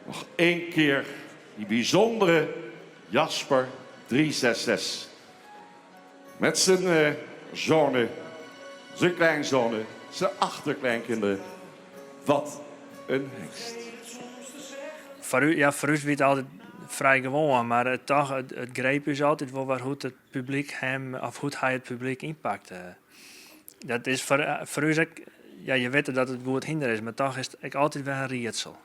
Noch één kear dy bysûndere Jasper 366. Met zijn eh, zonen, zijn kleinzonen, zijn achterkleinkinderen. Wat een hengst. Foar, ja, foar ús wie it altyd frij gewoan, mar it, toch, it greep ús altyd wol wer hoe't it publyk him of hoe't hy it publyk ynpakte. Dat is foar ús ek, ja, je witte dat it goed hynder is, mar toch is it ek altyd wer in riedsel.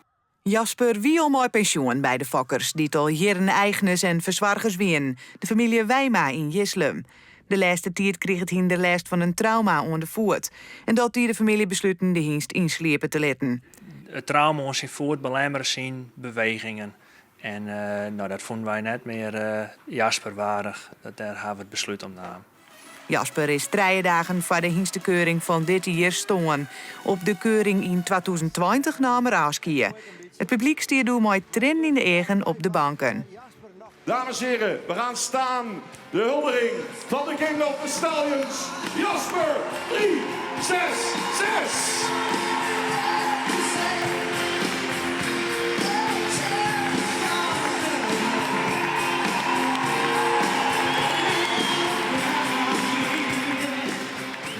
Jasper wie al mei pensjoen by de Fokkers, dy't al jierren eigners en fersoargers wienen, de famylje Wijma yn Jislum. De lêste tiid krige it hynder lêst fan in trauma oan de foet en dat die de famylje besluten de hynst ynsliepe te litten. It trauma oan syn foet belemmere syn bewegingen en no, dat fûnen wy net mear Jasper waardich, dat dêr hawwe we it beslút om naam. Jasper is trije dagen foar de hynstekeuring fan dit jier stoarn. Op de keuring yn 2020 naam er ôfskie. It publyk stie doe mei triennen yn de eagen op de banken. Dames en heren, we gaan staan. De huldiging fan de King of the Stallions, Jasper 3, 6, 6.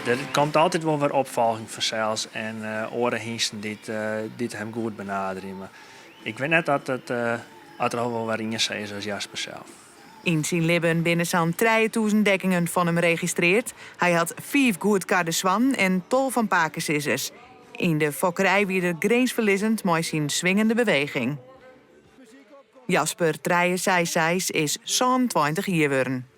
Der komt altyd wol wer opfolging fansels en oare hynsten dy't him goed benaderje. Mar ik wit net oft it oft der al wol wer ien sa is as Jasper sels. Yn syn libben binne sa'n 3000 dekkingen fan him registreard. Hy hat fiif goedkarde soannen en tal fan pakesizzers. Yn de fokkerij wie er grinsferlizzend mei syn swingende beweging. Jasper 366 is 27 jier wurden.